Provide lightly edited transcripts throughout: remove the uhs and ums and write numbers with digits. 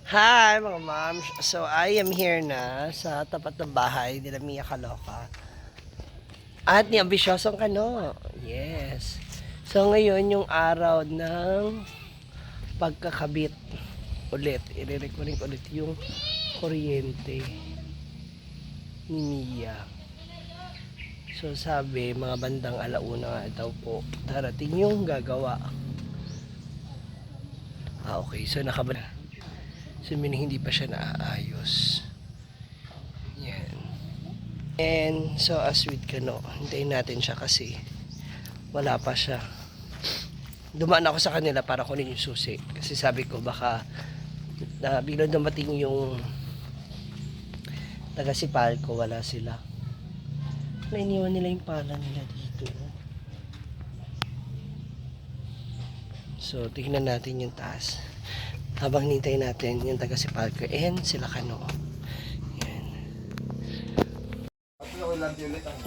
Hi mga ma'am. So I am here na sa tapat ng bahay nila Mia Kaloka. At ni Ambisyosong Kano. Yes. So ngayon yung araw ng pagkakabit ulit. I-recording ulit yung kuryente ni Mia. So sabi mga bandang alauna nga daw po darating yung gagawa. Okay. So nakabala. So meaning hindi pa siya naaayos. Yan. And so as with Kano, hintayin natin siya kasi wala pa siya. Dumaan ako sa kanila para kunin yung susi. Kasi sabi ko baka biglang dumating yung taga-sipal ko, wala sila. Nainiwan nila yung pala nila dito. So tingnan natin yung taas. Habang nintay natin yung taga-sipal ko and sila Kano.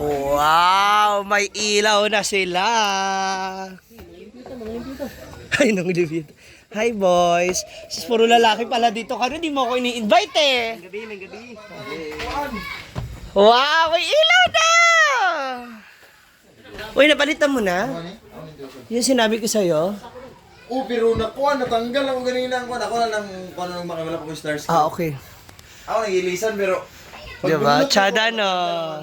Wow! May ilaw na sila! Ay, nung debut. Hi, boys! Sus, puro lalaki pala dito. Kano, di mo ako ini-invite eh. May gabi. Wow! May ilaw na! Uy, napalitan mo na? Yung sinabi ko sa'yo? Pero nakuha, natanggal ako ganina. Ako na lang makawala ko stars ko. Okay. Ako nag-ilisan pero... Diba? Tsada, no?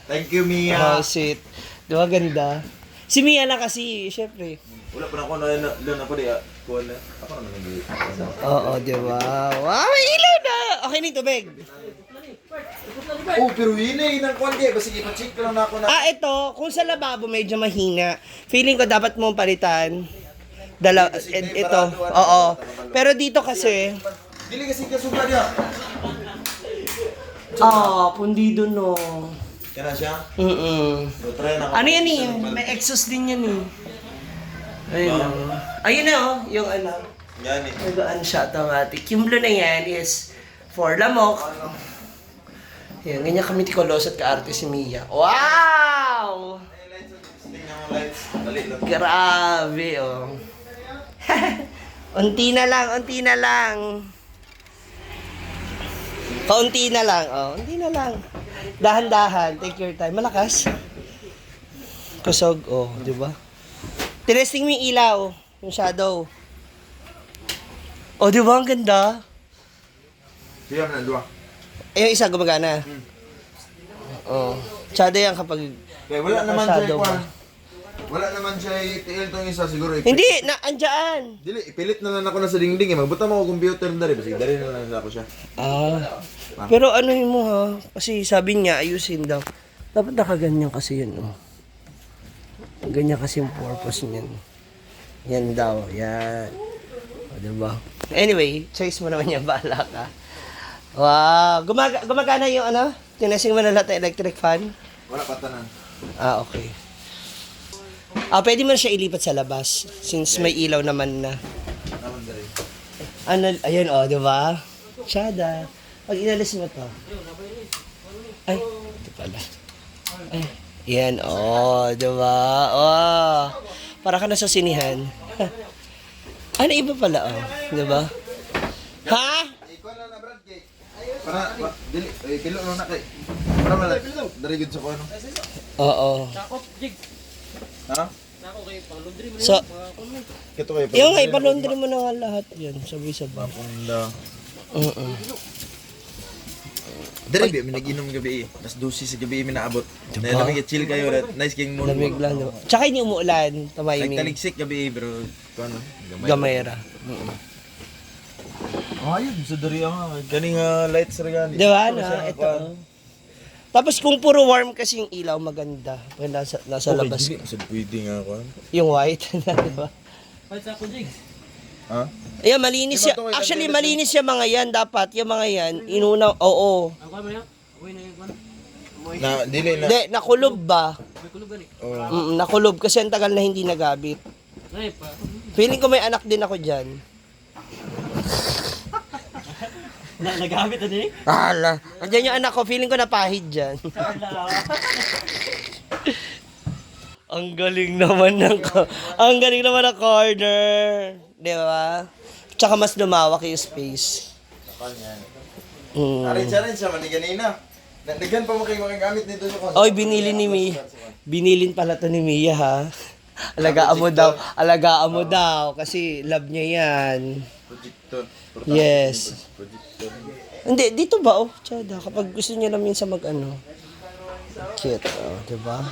Thank you, Mia. Oh, shit. Diba ganda? Si Mia na kasi, syempre. Wala pa na ako na ako di kuha na. Ako naman nag-ilisan. Oo, diba? Wow, may ilaw na! Okay na yung tubig. Pero yun eh, inang kuha di. Basta ipa-check lang na ako na. Ito, kung sa lababo medyo mahina. Feeling ko dapat mong palitan. Ito, oo. Pero dito kasi, Dili kasi kasubra niya. pundido no. Kaya siya? So, try na ako. Ano yan eh? May exhaust din yan eh. Ayun o. Ayun na oh, yung ano. Yan eh. Nagaan siya automatic. Yung blue na yan is for lamok. Yan, ganyan kami tikolos at kaarte si Mia. Wow! Tingnan mo lights. Dali lang. Grabe oh. Unti na lang, unti na lang. Kaunti na lang, oh. Unti na lang. Dahan-dahan, take your time. Malakas. Kusog, oh, di ba? Tinesting mo yung ilaw, yung shadow. Oh, di ba? Ang ganda. Siya na dua. Eh, yung isa gumagana. Oh. Shadow yan kapag... Kaya wala naman siya shadow kuha. ba? Wala naman siya itiil tong isa siguro. Hindi, andyan. Dili, ipilit na lang ako na sa dingding eh. Magbuta mo ako computer na rin. Basta dari na lang ako siya. Pero ano yun mo ha? Kasi sabi niya, ayusin daw. Dapat nakaganyan kasi yun, oh. Ganyan kasi yung purpose niyan. Yan daw, yan. O, diba? Anyway, choice mo naman yan, bahala ka. Wow! Gumagana yung ano? Tinesing mo na lahat ng electric fan? Wala patanan. Okay. Pwede mo na siya ilipat sa labas since may ilaw naman na. Naman dari. Ano, ayun oh, di ba? Tsada. Pag inalis mo to. Ay, ito pala. Ay, yan oh, di ba? Oh. Para ka na sa sinihan. Ano iba pala oh, di ba? Ha? Ikaw lang na Brad cake. Para dili, kilo lang na kay. Para mala. Dari gud sa ko ano. Oo. Ha? So, Kito kayo. yung nga, ipalundri mo na nga lahat yan. Sabay-sabay. Punda. Oo. Dari bi mi nag-inom gabi eh. Mas 12 sa gabi mi naabot. Diba? Na lamig chill kayo rat. Nice king mo. Lamig lang. Diba? Tsaka hindi umuulan. Tamayiming. Nagtaligsik gabi pero ano? Gamera. Ayun, sa dari nga. Kaning lights ra gani. Diba na? Ito. Tapos kung puro warm kasi yung ilaw, maganda. Pag nasa labas. Sa pwede nga ako. Yung white, diba? White sa ako, Jigs. Ha? Ayan, malinis siya. Actually, malinis siya mga yan. Dapat, yung mga yan, inuna, oo. Ako ba yan? Uy na yung one. Na dili na. Hindi, nakulob ba? May kulog gani. Oh. Nakulob kasi ang tagal na hindi nagabit. Ay, pa. Feeling ko may anak din ako dyan. Nagamit na din eh. Hala. Andiyan yung anak ko, feeling ko napahid dyan. Ang galing naman ng corner. Di ba? Tsaka mas lumawak yung space. Nakan yan. Mm. Arin siya, mani ganina. Naggan pa mo kayo magagamit nito sa Oy, binili ni Mia. Binilin pala to ni Mia, ha? Alagaan mo daw. Alagaan mo daw. Kasi love niya yan. Projector. Yes. Projector. Hindi, dito ba, oh? Tsada, kapag gusto niya lang minsan mag-ano. Cute, oh, diba?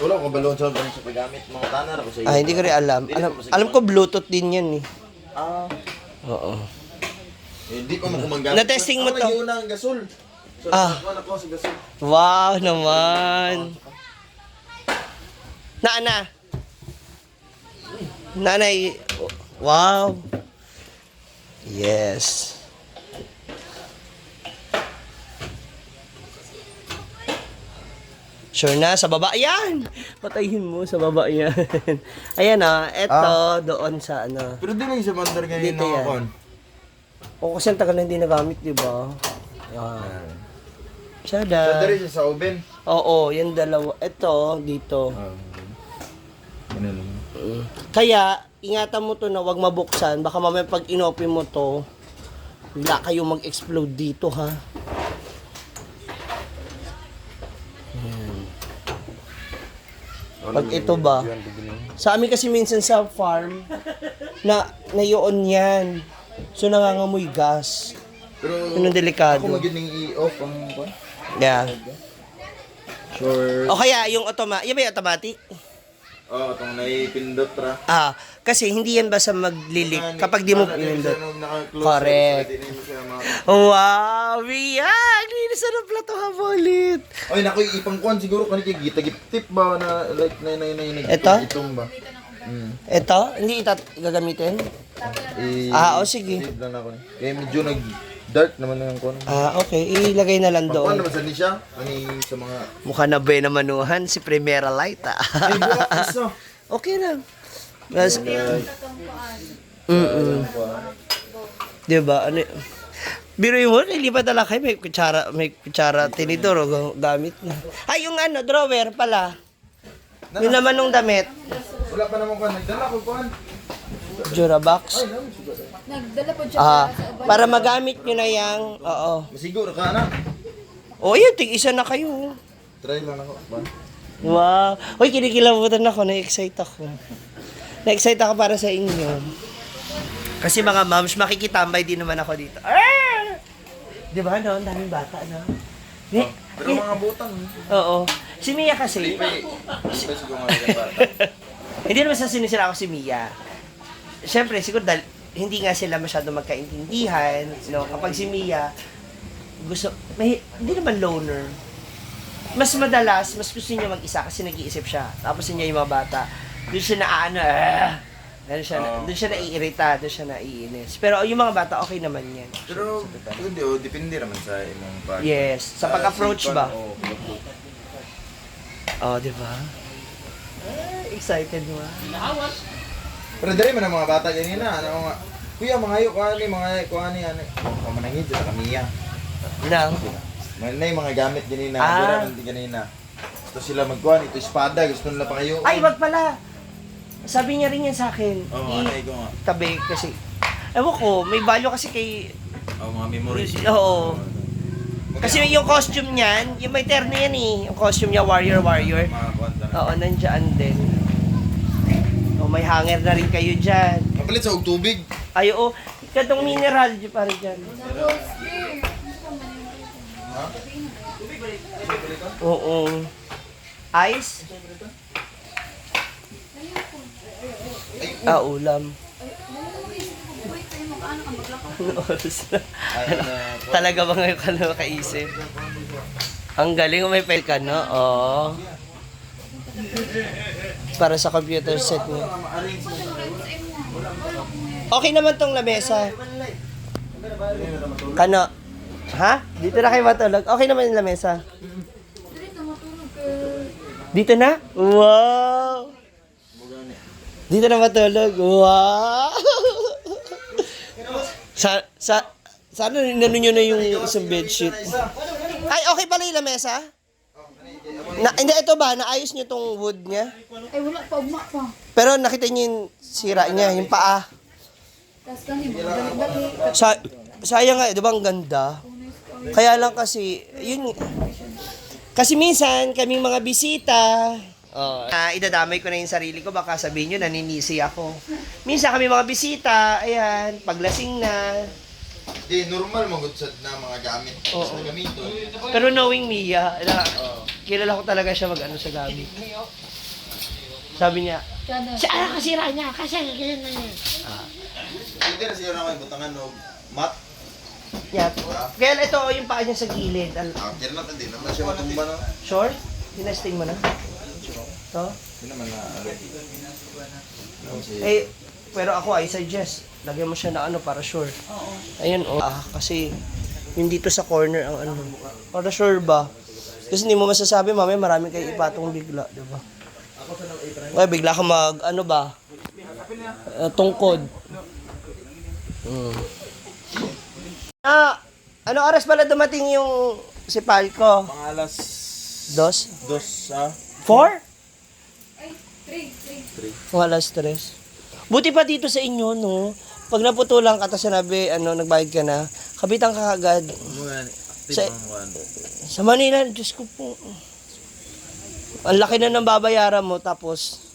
Wala ko balon sa paggamit. Mga tanar ako sa iyo. Ah, hindi ko rin alam. Alam ko Bluetooth din yan, eh. Ah. Oo. Hindi ko makumagamit. Na-testing mo to? Ako nag-iuna ang gasol. So, Ah. ako sa gasol. Wow naman. Nana. Nanay. Wow. Yes. Sure na, sa baba yan. Patayin mo, sa baba yan. Ayan eto, doon sa ano. Pero di lang siya mandar ganyan Dito na yan. ako. O kasi ang tagal na hindi nagamit, di ba? Yan. Sa Sada. dari siya sa oven. Oo, yan dalawa. Ito, dito. Ano lang. Kaya, ingatan mo to na wag mabuksan. Baka mamaya pag inopen mo to, bigla kayo mag-explode dito, ha? Ayan. Pag ito ba? Sa amin kasi minsan sa farm, na yun yan. So, nangangamoy gas. Pero Yun ang delikado. ako magining i-off ang ba? Yeah. Sure. O kaya, yung yan ba yung automatic? Oh, itong naipindot ra. Kasi hindi yan basta maglilik kapag di mo pinindot. Correct. Correct. Wow, biyak! Linis na ng plato ha, Bolit. Ay, naku, ipangkuhan siguro kanina gitagip-tip ba na like na Ito? itong ba? Ito, hindi gagamitin? O sige. Save lang ako. Kaya medyo nag-dark naman ng kuhan. Okay. Ilagay na lang Pangkuhan doon. naman sa siya. Ani sa mga... Mukha na ba manuhan si Primera Light, Ay, buwak isa. Okay lang. Mas, diba? Ano, biro mo, nilipat na lang kayo. May kutsara, tinidor, o gamit na. Ay, yung drawer pala. Yung naman nung damit. Wala pa naman kuhan. Nagdala ko kuhan. Jurabox. Nagdala po siya sa Para magamit nyo na yung, oo. Masiguro ka na. O yun, tig-isa na kayo. Try lang ako. Kuhan. Wow. Uy, kinikilabutan ako. Na-excite ako. Na-excite ako para sa inyo. Kasi mga moms, makikitambay din naman ako dito. Di ba, no? Ang daming bata, no? Pero mga butang. Oo. Si Mia kasi, Siguro mga bata. hindi naman sa sinisira ako si Mia. Siyempre, siguro dahil hindi nga sila masyado magkaintindihan. No? Kapag si Mia, hindi naman loner. Mas madalas, mas gusto niya mag-isa kasi nag-iisip siya. Tapos niya yung mga bata. Doon siya doon siya naiirita, doon siya naiinis. Pero yung mga bata, okay naman yan. Pero, hindi depende naman sa imong pag... Yes, sa pag-approach ba? Oo, Di ba? Excited mo. Pero dali man ang mga bata ganina, ano nga. Kuya, mga ayo kuha ni ano. Oh, manangid sa kamiya. Nang? May mga gamit ganina, dira man ganina. Gusto sila magkuhan, ito espada, gusto nila pa kayo. Ay, wag pala! Sabi niya rin yan sa akin. Oo, anay ko nga. Tabi kasi. Ewan ko, may value kasi kay... Mga memories. Oo. Kasi yung costume niyan, yung may terno yan eh. Yung costume niya, warrior. Mga kwanta na. Oo, nandyan din. May hanger na rin kayo dyan. Mapalit sa tubig. Ay, oo. Katong mineral dyan pa rin dyan. Oo. Ice? Ulam. Ano oras na? Talaga ba ngayon ka na makaisip? Ang galing, may file ka, no? Oo. Para sa computer set mo. Okay naman tong lamesa. Kano? Ha? Dito na kayo matulog? Okay naman yung lamesa. Dito na? Wow! Dito na matulog? Wow! Sana inano nyo na yung isang bedsheet. Ay, okay pala yung lamesa? Hindi, ito ba? Naayos nyo tong wood niya? Ay, wala pa, ugma pa. Pero nakita niyo yung sira niya, yung paa. Tapos kani mo, dali-dali. Sayang nga, di ba ang ganda? Kaya lang kasi, yun, kasi minsan, kaming mga bisita, idadamay ko na yung sarili ko, baka sabihin nyo, naninisi ako. Minsan kami mga bisita, ayan, paglasing na. Di, normal magudsad na mga gamit. Oo. Sa gamito. Pero knowing Mia, kilala ko talaga siya mag-ano sa gamit. Sabi niya, siya kasira niya, kasi ganyan na niya. Hindi na siya na kayo butangan no. Mat. Yeah. Kaya ito, yung paa niya sa gilid. Kaya na hindi naman siya matumba no. Short? Tinesting mo na? Ito? Hindi naman na Eh, pero ako, I suggest, lagyan mo siya na ano para sure. Ayun, kasi yung dito sa corner ang ano. Para sure ba? Kasi hindi mo masasabi, mamaya marami kayo ipatong bigla, di ba? Okay, bigla ka ano ba? Tungkod. Ano oras pala dumating yung si Palco? Mga alas 2? 2 4? Ay, 3. Mga alas 3. Buti pa dito sa inyo, no? Pag naputulan ka, tapos sinabi, nagbayad ka na, kabitan ka agad. Sa Sa Manila, Diyos ko po. Ang laki na ng babayaran mo, tapos,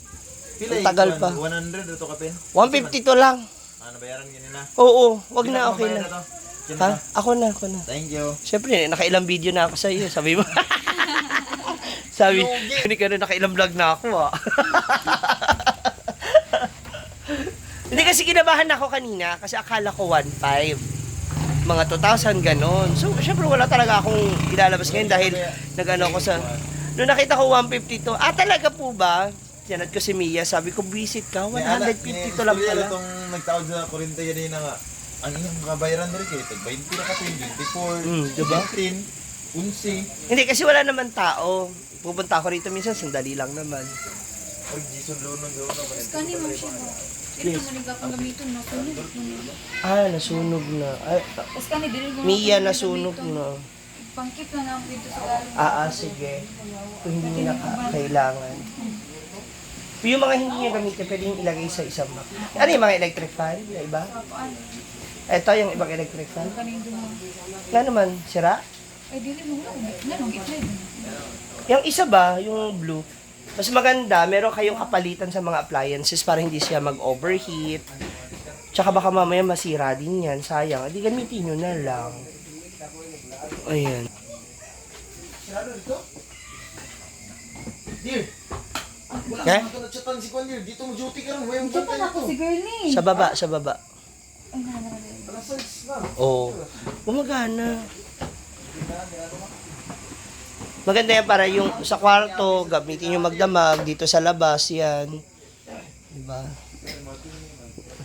ang tagal pa. 100 ito kapin. 152 lang. Nabayaran ganyan na. Oo, wag na, okay na. Ha? Ha? Ako na. Thank you. Siyempre, nakailang video na ako sa iyo, sabi mo. Sabi, hindi ka na nakailang vlog na ako, ah. Hindi kasi kinabahan ako kanina, kasi akala ko 1.5. Mga 2,000, ganon. So, syempre, wala talaga akong ilalabas ngayon dahil nag-ano ko sa... Noong nakita ko 152, talaga po ba? Tinanad ko si Mia, sabi ko, visit ka, 152 lang pala. Itong nagtawag sa kurinta yan na nga, ang iyong kabayaran rin kayo, 20 na ka 24, diba? 15, 11. Hindi, kasi wala naman tao. Pupunta ako rito minsan, sandali lang naman. Ay, Jason Luna, gawin na ba? Tapos kani mo siya mo. Dito mo nagkakang gamiton na. Sunog mo niya. Nasunog na. Ay, Tapos kani, dili mo. Mia, nasunog na. Pangkit na lang dito sa galing. Sige. Kung hindi niya kailangan. Yung mga hindi niya gamitin, pwedeng ilagay sa isang box. Ano yung mga electric fan? Yung iba? Ito yung ibang electric fan. Kanin doon mo. Nga naman, sira? Ay, dili mo na. Nanong itlay. Yung isa ba, yung blue, mas maganda, meron kayong kapalitan sa mga appliances para hindi siya mag-overheat. Tsaka baka mamaya masira din yan, sayang. Hindi gamitin nyo na lang. Ayan. Dear! Okay? Nagchatan si Kwan, Dear. Dito mo duty ka rin. Huwag mo Diyan pa na ako si girl ni. Sa baba. Ay, nananagalit. Alas 6 na. Oo. Gumagana. Maganda yan para yung sa kwarto, gamitin yung magdamag, dito sa labas, yan. Diba?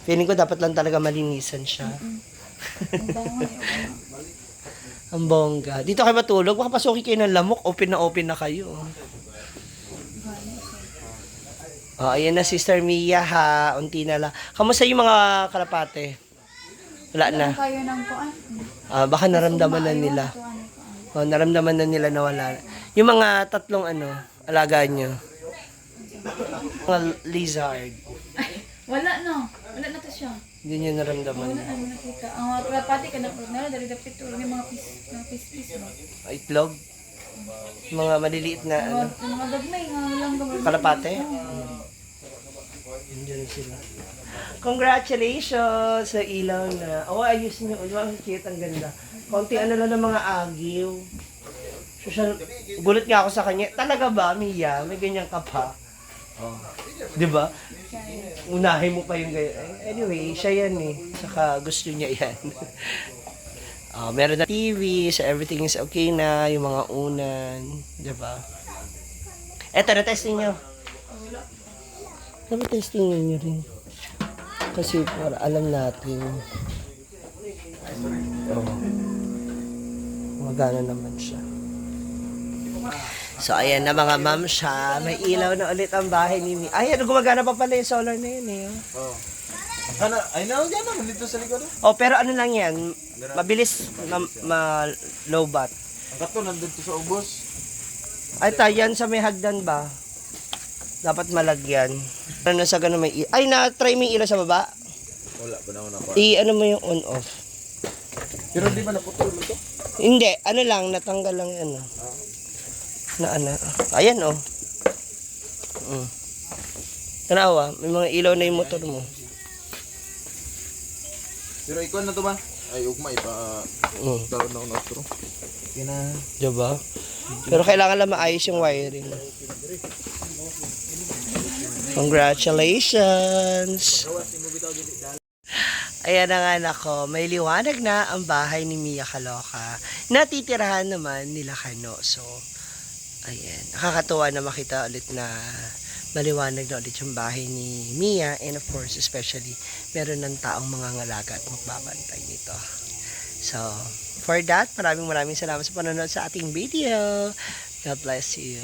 Feeling ko dapat lang talaga malinisan siya. Ang bangon eh. Ang bongga. Dito kayo matulog, baka pasukin kayo ng lamok, open na kayo. Ayan na Sister Mia ha, unti na lang. Kamusta yung mga kalapate? Wala na. Kayo ng kuan. Baka naramdaman na nila. Naramdaman na nila na wala. Yung mga tatlong alaga nyo. Mga lizard. Wala no. Wala na to siya. Hindi nyo naramdaman. Wala na nakita. Ang mga kalapati ka na dali dapit to. May mga pis mo. Itlog. Mga maliliit na Mga gagmay. Walang gagmay. kalapate. Diyan sila. Congratulations sa ilaw na. Ayos nyo. Ang cute, ang ganda. Konti lang ng mga agiw. So, gulat nga ako sa kanya. Talaga ba, Mia? May ganyan ka pa? Di ba? Unahin mo pa yung ganyan. Anyway, siya yan eh. Saka gusto niya yan. Meron na TV, so everything is okay na. Yung mga unan. Di ba? Eto, na-testing nyo. Dapat testing nyo rin. Kasi para alam natin. Magana naman siya. So, ayan na mga ma'am siya. May ilaw na ulit ang bahay ni Mi. Ay, gumagana pa pala yung solar na yun eh. Ay, dyan naman dito sa likod. Pero ano lang yan, mabilis low bat. Ang kato, nandito sa ubos. Ay, yan sa may hagdan ba? Dapat malagyan. Ano sa ganun may ilaw? Ay, na-try mo yung ilaw sa baba? Wala pa na ako napa. I-ano mo yung on-off. Pero di ba naputol mo to? Hindi, ano lang, natanggal lang yung ano. Na ano. Ayan oh. Tanawa, may mga ilaw na yung motor mo. Pero ikaw na to ba? Ay, ugma ipa taon na ako na otro. Kina. Diba? Pero kailangan lang maayos yung wiring. Congratulations! Ayan na nga nako, may liwanag na ang bahay ni Mia Kaloka. Natitirahan naman nila Kano. So, ayan. Nakakatuwa na makita ulit na maliwanag na ulit yung bahay ni Mia. And of course, especially, meron ng taong mga ngalaga at magbabantay nito. So, for that, maraming salamat sa panonood sa ating video. God bless you.